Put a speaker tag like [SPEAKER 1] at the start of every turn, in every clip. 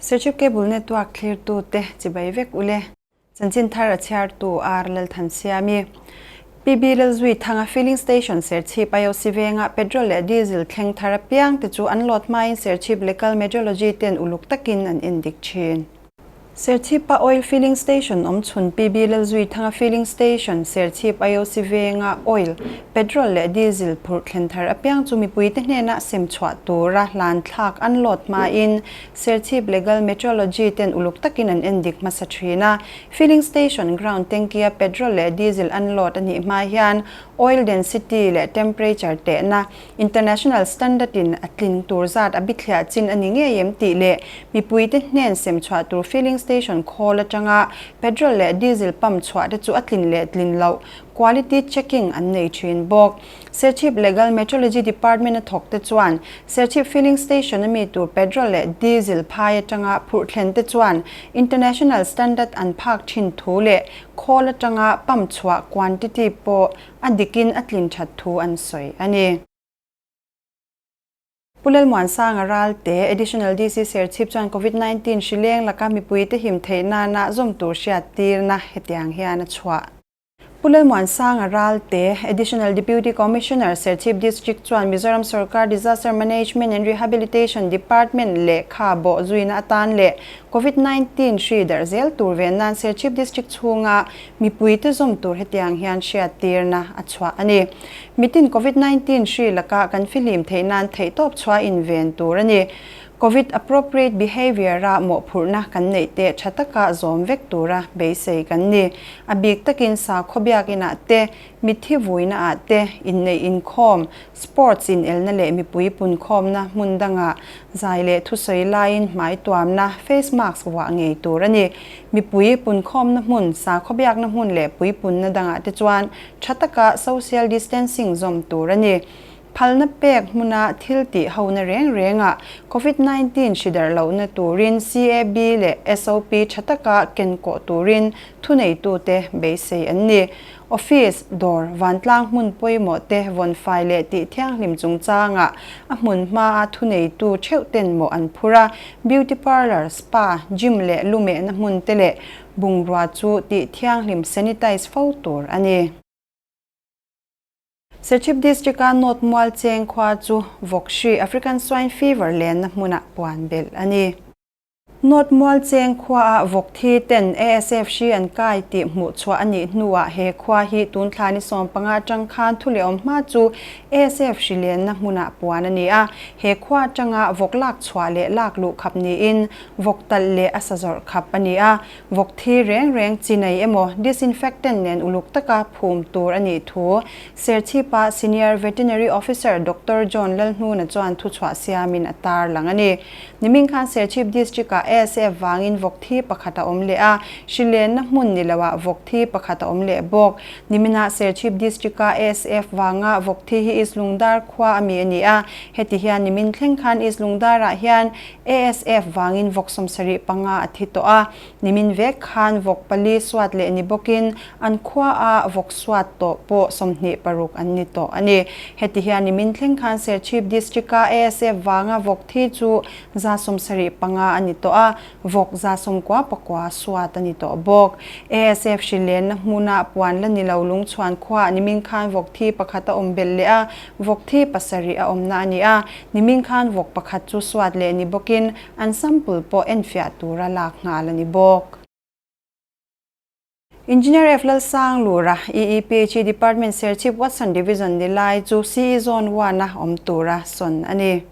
[SPEAKER 1] Serchhip Cable Network thlirtute chibai vek ule. Chanchin thar a chhiartu R Lalthansiami. PB Lalzui Thanga Filling Station Serchhip IOC venga petrol leh diesel thleng thar apiang te chu an load hmain Serchhip Legal Metrology ten uluk takin an endik thin. Serchhipa Oil Filling Station awm chhun PB Lalzui Thanga Filling Station, Serchhip IOC venga oil, petrol leh diesel phurh thlen thar apiang chu mipuite hnena sem chhuah tura hlan thlak an load hmain Serchhip Legal Metrology ten uluk takin an endik hmasa thin a. Filling Station ground tanky-a petrol leh diesel an load a nih hma hian oil density leh temperature tehna International Standard in a tlin tur zat a bithliah chin a ni ngei em tih leh mipuite hnen sem chhuah tur filling station khawl atanga petrol leh diesel pump chhuah te chu a tlin leh tlin loh quality checking an nei thin bawk. Serchhip Legal Metrology Department a thawk te chuan Serchhip filling station a mi tur petrol leh diesel phai atanga phurh thlen te chuan International Standard an phak thin thu leh khawl atanga pump chhuah quantity pawh A dikin a tlin that thu an sawi a ni. Pu Lalmuansanga Ralte, Additional DC Serchhip chuan Covid 19 hri leng laka mipuite him theih nana zawm tur hriat tirna hetiang hian a chhuah. Pu Lalmuansanga Ralte, Additional Deputy Commissioner, Serchhip District chuan Mizoram Sorkar Disaster Management and Rehabilitation Department lehkha bawh zuina atan leh Covid 19 hri darh zel tur ve nan Serchhip District chhunga Mipuite zawm tur hetiang hian hriattirna a chhuah a ni. Mitin Covid 19 hri laka kan fihlim theih nan theihtawp chhuah inven tur a ni. Covid appropriate behaviour a mawhphurhna kan neih te tha taka zawm vek tura beisei kan ni. A bik takin sakhaw biakinah te, mitthi vuinaah te, inneih inkhawm, Sports inelna leh mipui punkhawmna hmun dangah zai leh thusawi laiin hmai tuamna, face mask, vuah ngei tur a ni. Mipui punkhawmna hmun, sakhaw biakna hmun leh puipunna dangah te chuan tha taka social distancing zawm tur a ni. Phalna pek hmuna thil tih hona reng rengah Covid 19 hri darh lohna turin CAB leh SOP tha taka kenkawh turin thuneitute beisei an ni. Office, dawr, vantlang hmun pawimawh te vawnfai leh tih thianghlim chungchangah a hmun hmaa thuneitu theuh ten mawh an phur a, beauty parlour, spa, gym leh lumehna hmun te leh bungrua chu tih thianghlim sanitize fo tur a ni. Serchhip District-a North Mualcheng khua chu vawk hri African Swine Fever lenna hmunah puan belh a ni. North Mualcheng khuaah vawk thi ten ASF hri an kai tih hmuh chhuah a nih hnuah he khua hi tun thla ni 15 atang khan thu leh awm hma chu ASF hri lenna hmunah puan a ni a. He khua atanga vawk lak chhuah leh lak luh khap niin vawk talh leh a sa zawrh khap a ni a. Vawk thi reng reng chi nei emaw disinfectant nen uluk taka phum tur a nih thu Serchhipa Senior Veterinary Officer Doctor John Lalhnuna chuan thuchhuah siamin a tarlang a ni. Nimin khan Serchhip District-ah ASF vangin vawk thi pakhat a awm leh a, hrilenna hmun ni loah vawk thi pakhat a awm leh bawk. Niminah Serchhip District-a ASF vanga vawk thi hi East Lungdar khua a mi a ni a, heti hian nimin thleng khan East Lungdarah hian ASF vangin vawk 75 a thi tawh a, Nimin vek khan vawk pali suat leh ni bawkin an khuaah vawk suat tawh pawh 26 an ni tawh a ni. Heti hian nimin thleng khan Serchhip District-a ASF vanga vawk thi chu 75 a ni tawh a, vawk 99 suat a ni tawh bawk. ASF hri lenna hmuna puan la ni lo Lungchhuan khuaah nimin khan vawk thi pakhat a awm belh leh a, vawk thi pasarih a awmna a ni a. Nimin khan vawk pakhat chu suat leh ni bawkin An sample pawh enfiah tura lak nghal a ni bawk. Engineer F. Lalsanglura, EEPHE Department Serchhip Watson Division ni lai chu CE Zone One-a awm tura sawn a ni.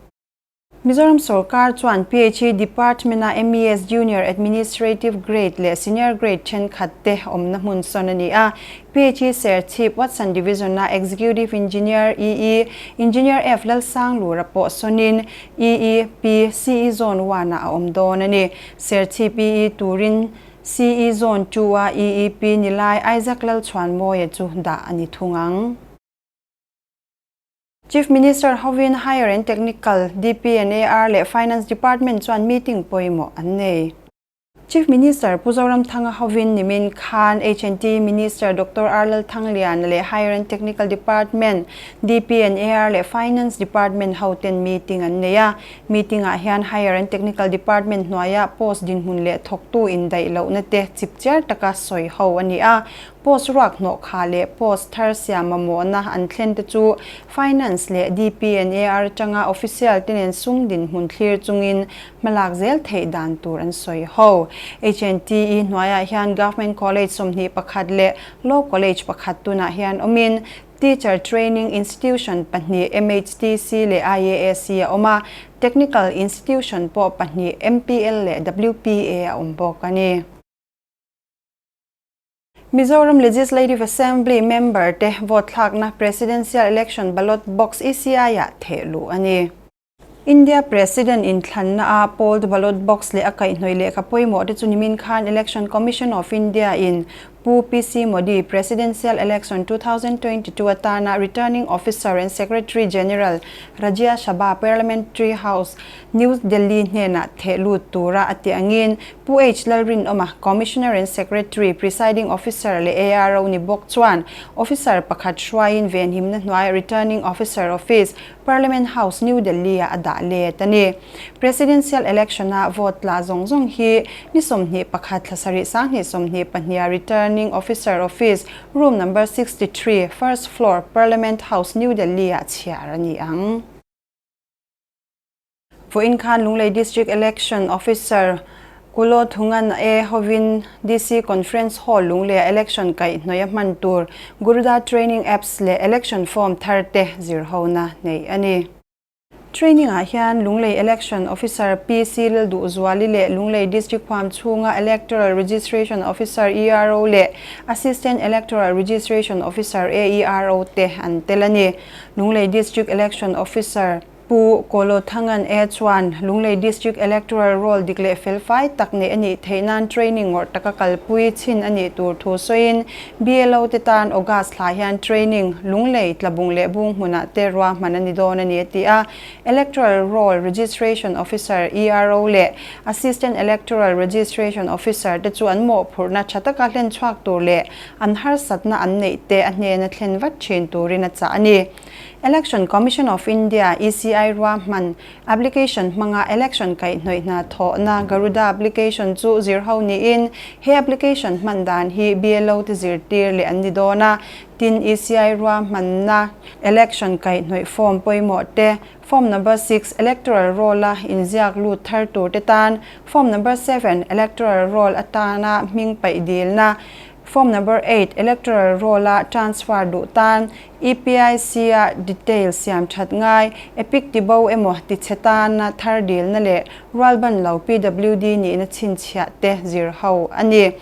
[SPEAKER 1] Mizoram sorkar chuan PHE Department-a MES Junior Administrative Grade leh Senior Grade thenkhat te awmna hmun sawn a ni a. PHE Serchhip Watson Division-a Executive Engineer, EE, Engineer F. Lalsanglura pawh sawnin EE, P, CE Zone One-ah a awm dawn a ni. Serchhip EE turin CE Zone Two-a EE P ni lai Isaac Lalchhuanmawia chu dah a ni thung ang. Chief Minister hovin Higher and Technical, DP and AR leh Finance Department chuan meeting pawimawh an nei. Chief Minister Pu Zoramthanga hovin nimin khan HNT Minister Doctor R Lalthangliana leh Higher and Technical Department, DP and AR leh Finance Department hoten meeting an nei a. Meeting ah hian Higher and Technical Department hnuaia post dinhmun leh thawktu indaih lohna te chipchiar taka sawi ho a ni a. Post ruak hnawh kha leh post thar siam mamawhna an thlen te chu Finance leh DPNAR atanga official te nen sum dinhmun thlir chungin hmalak zel theih dan tur an sawi ho. HNTE hnuaiah hian Government College 21 leh Law College pakhat tunah hian awmin Teacher Training Institution pahnih MHTC leh IAAC a awm a, Technical Institution pawh pahnih MPL leh WPA a awm bawk a ni. Mizoram Legislative Assembly member te vote thlakna Presidential Election Ballot Box ECI-ah theh luh a ni. India President inthlanna a polled ballot box leh a kaihhnawih lehkha pawimawh te chu nimin khan Election Commission of India in Pu PC Modi Presidential Election 2022 atana Returning Officer and Secretary General Rajya Sabha Parliamentary House, New Delhi hnenah theh lut tura a tih angin Pu H Lalrinawma, Commissioner and Secretary, Presiding Officer leh ARO ni bawk chuan Officer pakhat hruaiin venhimna hnuai Returning Officer Office, Parliament House, New Delhi-ah a dah let a ni. Presidential Election-a vote tla zawng zawng hi ni 21 thla sarih 2022 a Returning Officer Office, Room Number 63, First Floor, Parliament House, New Delhi-ah chhiar a ni ang. Vawiin khan Lunglei District Election Officer Kulo Thungan A hovin DC Conference Hall Lungleia election kaihhnawih a hman tur Guruda Training Apps leh Election Form thar te zirhona neih a ni. Training ah hian Lunglei Election Officer PC Lalduhzuali leh Lunglei District huam chhunga Electoral Registration Officer, ERO, leh Assistant Electoral Registration Officer, AERO, te an tel a ni. Lunglei District Election Officer Pu Kawlawthangan E chuan Lunglei District Electoral Roll dik leh felfai tak neih a nih theih nan training ngawrh taka kalpui chhin a nih tur thu sawiin BLO te tan August thla hian training Lunglei, Tlabung leh Bung hmunah te ruahman a ni dawn a ni a ti a. Electoral Roll Registration Officer, ERO, leh Assistant Electoral Registration Officer te chu an mawhphurhna tha taka hlen chhuak tur leh an harsatna an neih te a hnena thlen vat thin turin a chah a ni. Election Commission of India, ECI, ruahman application hmanga election kaihhnawih hna thawhna Garuda application chu zir ho niin he application hman dan hi BLO te zirtir leh an ni dawn a. Tin, ECI ruahmanna election kaihhnawih form pawimawh te, Form Number 6, Electoral Roll-a inziak lut thar tur te tan, Form Number 7, Electoral Roll atana hming paih dilna, Form Number 8, Electoral Roll-a transfer duh tan, EPIC-a detail siam that ngai, EPIC tibo emaw tichhe tana thar dilna leh rualban lo PWD nihna chhinchhiah te zir ho a ni.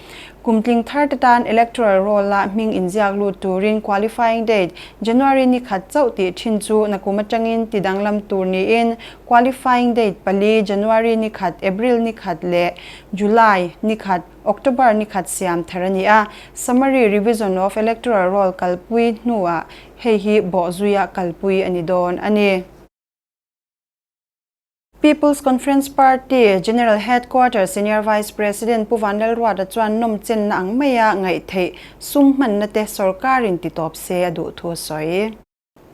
[SPEAKER 1] Kumtling thar te tan Electoral Roll-a hming inziak lut turin qualifying date January ni khat chauh tih thin chu nakum atangin ti danglam tur niin qualifying date pali January ni khat, April ni khat leh July ni khat October ni khat siam thar a ni a, Summary Revision of Electoral Roll kalpui hnuah hei hi bawhzuia kalpui a ni dawn a ni. People's Conference Party General Headquarters Senior Vice President Pu Vanlalruata chuan nawmchenna ang maia ngaihtheih sum hmanna te sorkarin titawp se a duh thu a sawi.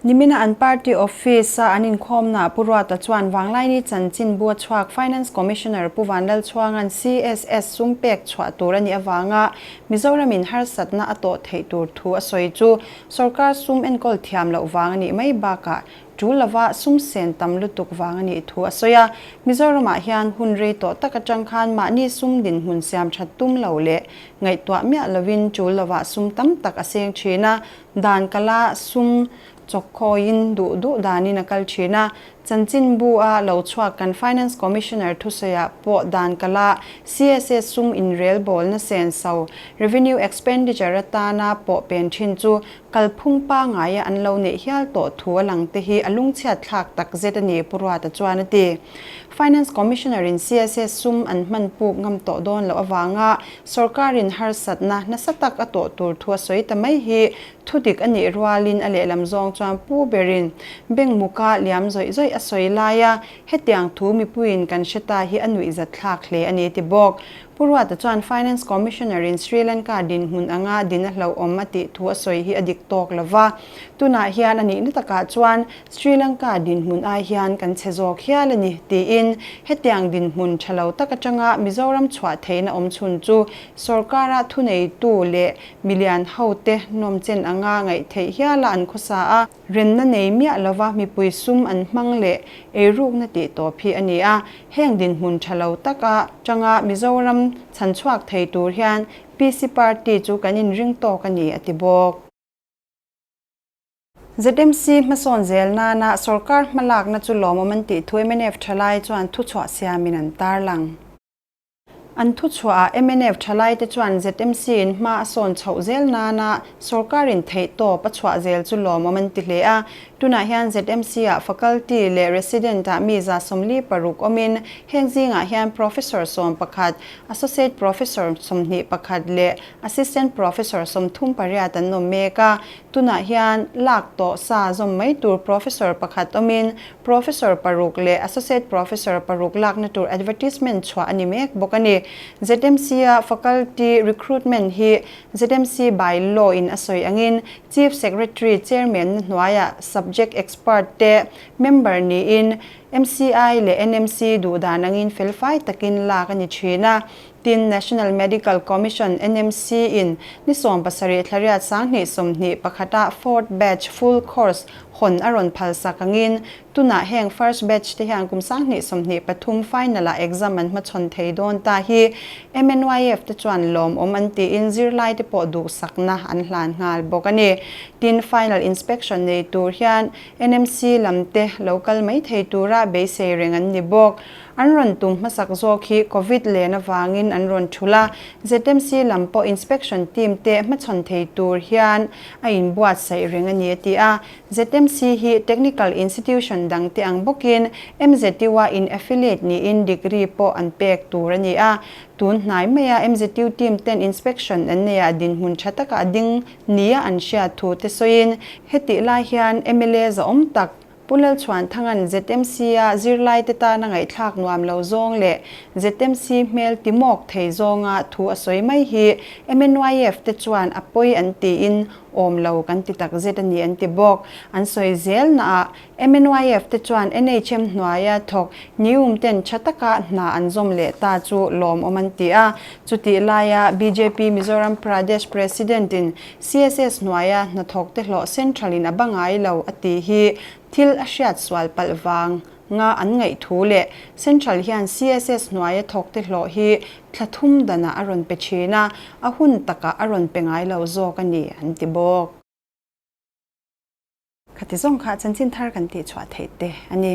[SPEAKER 1] Nimina an party office-a an inkhawmnaah Pu Ruata chuan Vanglaini chanchin bu a chhuak Finance Commissioner Pu Vanlalchhuanga'n CSS sum pek chhuah tur a nih avanga Mizoramin harsatna a tawh theih tur thu a sawi chu sorkar sum enkawl thiam loh vang a nih mai bakah tul lova sum sen tam lutuk vang a nih thu a sawi a. Mizoramah hian hun rei tawh tak atang khan mahni sum dinhmun siam that tum lo leh ngaihtuah miah lovin tul lovah sum tam tak a seng thin a, Dan kala sum chawkhawiin duh duh danin a kal thin a, chanchinbu a lo chhuak kan Finance Commissioner thusawiah pawh dan kala CSS sum inrelbawlna senso, revenue expenditure, atana pawh pen thin chu kalphung pangaia an lo neih hial tawh thu a lang te hi a lungchhiat thlak tak zet a ni, Pu Ruata chuan a ti. Finance Commissioner in CSS sum an hman puk ngam tawh dawn loh avanga Sorkarin harsatna nasa tak a tawh tur thu a sawi ta mai hi thudik a nih rualin a lehlam zawng chuan pu berin beng muka liam zawih zawih a sawi lai a, hetiang thu mipuiin kan hre ta hi a nuihzat thlak hle a ni ti bawk. Pu Ruata chuan Finance Commissioner in Sri Lanka dinhmun anga din a hlauhawm a tih thu a sawi hi a dik tawk lo va, tunah hian a nihna takah chuan Sri Lanka dinhmun ai hian kan chhe zawk hial a ni tiin hetiang dinhmun tha lo tak atanga Mizoram chhuah theihna awm chhun chu sorkara thuneitu leh milian hote nawmchen anga ngaih theih hiala an khawsa a. Remna nei miah lova mipui sum an hmang leh eirukna tih tawp hi a ni a, heng dinhmun tha lo taka tanga Mizoram chhan chhuak thei tur hian PC Party chu kan inring tawk a ni, a ti bawk. ZMC hmasawn zel nana sorkar hmalakna chu lawmawm an tih thu mnf thalai chuan thuchhuah siamin an tarlang. An thuchhuahah mnf thalaite chuan ZMC-in hma a sawn chhoh zel nana sorkarin theihtawp a chhuah zel chu lawmawm an ti hle a. Tunah hian ZMC-ah faculty leh resident-ah mi 46 awmin heng zingah hian Professor 11, Associate Professor 21 leh Assistant Professor 38 an awm mek a. Tunah hian lak tawh sa zawm mai tur Professor pakhat awmin Professor paruk leh Associate Professor paruk lakna tur advertisement chhuah a ni mek bawk a ni. ZMC-a Faculty Recruitment hi ZMC by law in a sawi angin Chief Secretary Chairman na hnuaiah Subject Expert te member niin MCI leh NMC duhdan angin felfai takin lak a ni thin a. Tin, National Medical Commission, NMC, in ni 70 thlariat 2021 ah fourth batch full course hawn a rawn phalsak angin tunah heng first batch te hian kum 2023 final ah exam an hmachhawn thei dawn ta hi MNYF te chuan lawmawm an tiin zirlai te pawh duhsakna an hlan nghal bawk a ni. Tin, final inspection nei tur hian NMC lam te lo kal mai thei tura beisei reng an ni bawk. An rawn tum hmasak zawk hi Covid len avangin an rawn thulh a, ZMC lam pawh inspection team te hmachhawn thei tur hian a inbuatsaih reng a ni a ti a. ZMC hi technical institution dang te ang bawkin MZU-a in affiliate niin degree pawh an pek tur a ni a. Tun hnai maia MZU team ten inspection an neiah dinhmun tha taka a ding nia an hriat thu te sawiin hetih lai hian mla zahawm tak Pu Lalchhuanthanga'n ZMC-a zirlaite tana ngaihthlak nuam lo zawng leh ZMC hmel timawk thei zawnga thu a sawi mai hi MNYF te chuan a pawi an tiin awm lo kan ti tak zet a ni an ti bawk. An sawi zel naah MNYF te chuan NHM hnuaia thawk nium ten tha taka hna an zawm leh ta chu lawmawm an ti a. Chutih laia bjp Mizoram Pradesh President-in CSS hnuaia hnathawkte hlawh Central in a ba ngai lo a tih hi thil a hriat sual palh vang nga an ngaih thu leh Central hian CSS hnuaia thawkte hlawh hi thla thum danah a rawn pe thin a, a hun takah a rawn pe ngai lo zawk a ni an ti bawk. Khati zawng kha chanchin thar kan tihchhuah theih te a ni.